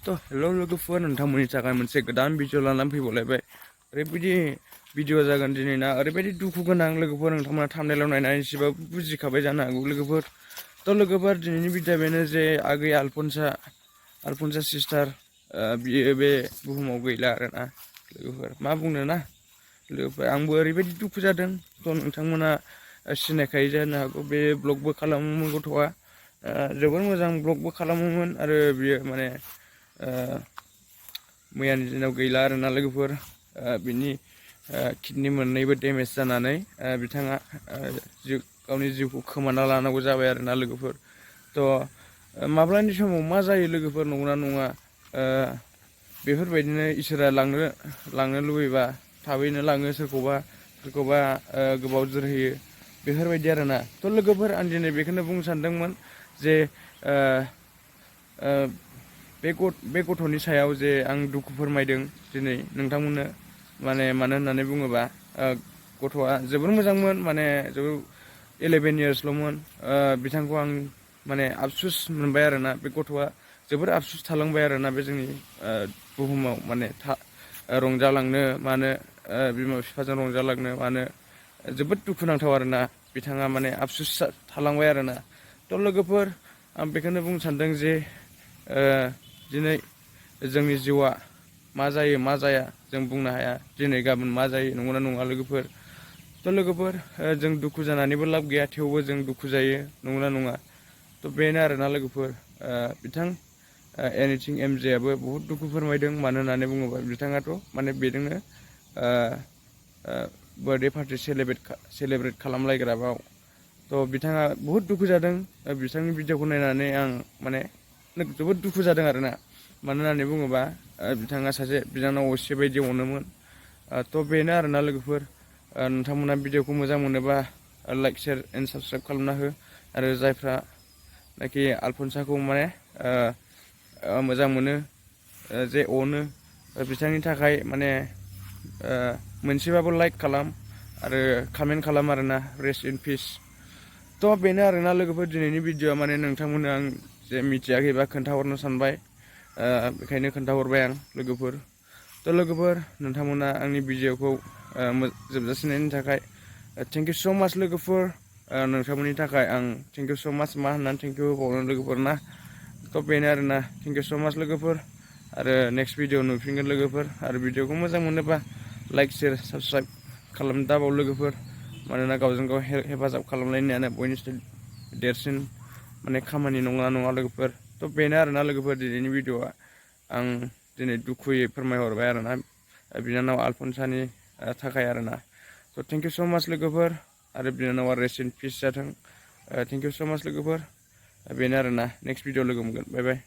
तो हेलो लोगोफोर नोंथांमोननि थाखाय मोनसे गोदान भिडिअ लानानै फैबावलायबाय ओरैबायदि भिडिअ जागोन दिनैना ओरैबायदि दुखु गोनां लोगोफोर नोंथांमोना थाम्बनेइलाव नायनानै एसेबाबो बुजिखाबाय जानो हागौ लोगोफोर तो लोगोफोर दिनैनि भिडिअ बेनो जे आगै आलपनसा सिस्टार बियो बे बुहुमाव गैला आरोना लोगोफोर मा बुंनो ना लोगोफोर आंबो ओरैबायदि दुखु जादों तो नोंथांमोना सिनायखायो जानो हागौ बे ब्लगबो खालामोमोन गथ'आ जोबोर मोजां ब्लगबो खालामोमोन आरो बियो माने मैयानि दिनाव गैला आरोना लोगोफोर बिनि किडनि मोननैबो डेमेज जानानै बिथाङा गावनि जिउखौ खोमाना लानांगौ जाबाय आरोना लोगोफोर तो माब्लानि समाव मा जायो लोगोफोर नंगौना नङा बेफोरबायदिनो इसोरा लांनो लुबैबा थाबैनो लाङो सोरखौबा गोबाव जोरहोयो बेफोरबायदि आरोना तो लोगोफोर आं दिनै बेखौनो बुंनो सानदोंमोन जे बे गथ'नि सायाव जे आं दुखु फोरमायदों दिनै नोंथांमोननो मानो होननानै बुङोबा गथ'आ जोबोर मोजांमोन माने जोबोर 11 इयार्सल'मोन बिथांखौ आं माने आफसुस मोनबाय आरोना बे गथ'आ जोबोर आफसुस थालांबाय आरोना बे जोंनि बुहुमाव माने रंजालांनो मानो बिमा बिफाजों रंजालांनो मानो जोबोद दुखुनांथाव आरोना बिथाङा माने आफसुस थालांबाय आरोना तो लोगोफोर आं बेखौनो बुंनो सानदों जे दिनै जोंनि जिउआ मा जायो मा जाया जों बुंनो हाया दिनै गाबोन मा जायो नंगौना नङा लोगोफोर तो लोगोफोर जों दुखु जानानैबो लाब गैया थेवबो जों दुखु जायो नंगौना नङा तो बेनो आरोना लोगोफोर बिथां एनिथिं एमजेआबो बहुद दुखु फोरमायदों मानो होननानै बुङोबा बिथाङाथ' माने बेजोंनो बार्थडे पार्टि सेलेब्रेट खालामलायग्रा बाव तो बिथाङा बहुद दुखु जादों बिथांनि भिडिअखौ नायनानै आं माने जोबोद दुखु जादों आरोना मानो होननानै बुङोबा बिथाङा सासे बिनानाव असे बायदि अनोमोन तो बेनो आरोना लोगोफोर नोंथांमोना भिडिअखौ मोजां मोनोबा लाइक शेयार एन्ड साबस्क्राइब खालामना हो आरो जायफ्रा नाखि आलपनसाखौ माने मोजां मोनो जे अनो बिथांनि थाखाय माने मोनसेबाबो लाइक खालाम आरो कमेन्ट खालाम आरोना रेस्ट इन पिस तो बेनो आरोना लोगोफोर दिनैनि भिडिअआ माने नोंथांमोननो आं जे मिथियाखैबा खोन्थाहरनो सानबाय बेखायनो खोन्थाहरबाय आं लोगोफोर तो लोगोफोर नोंथांमोना आंनि भिडिअखौ जोबजासिम नायनायनि थाखाय थेंक इउ स' माच लोगोफोर नोंथांमोननि थाखाय आं थेंक इउ स' माच मा होननानै थेंक इउ होबावनो लोगोफोर ना तो बेनो आरोना थेंक इउ स' माच लोगोफोर आरो नेक्स्ट भिडिअ नुफिनगोन लोगोफोर आरो भिडिअखौ मोजां मोनोबा लाइक शेयार साबस्क्राइब खालामनो दाबाव लोगोफोर मानोना गावजों गाव हेफाजाब खालामलायनायानो बयनिख्रुइ देरसिन माने खामानि नङा लोगोफोर तो बेनो आरोना लोगोफोर दिनैनि भिडिअआ आं दिनै दुखुयै फोरमायहरबाय आरोना बिनानाव आलपनसानि थाखाय आरोना तो थेंक इउ स' माच लोगोफोर आरो बिनानावा रेस्ट इन पिस जाथों थेंक इउ स' माच लोगोफोर बेनो आरोना नेक्स्ट भिडिअ लोगो मोनगोन बाय बाय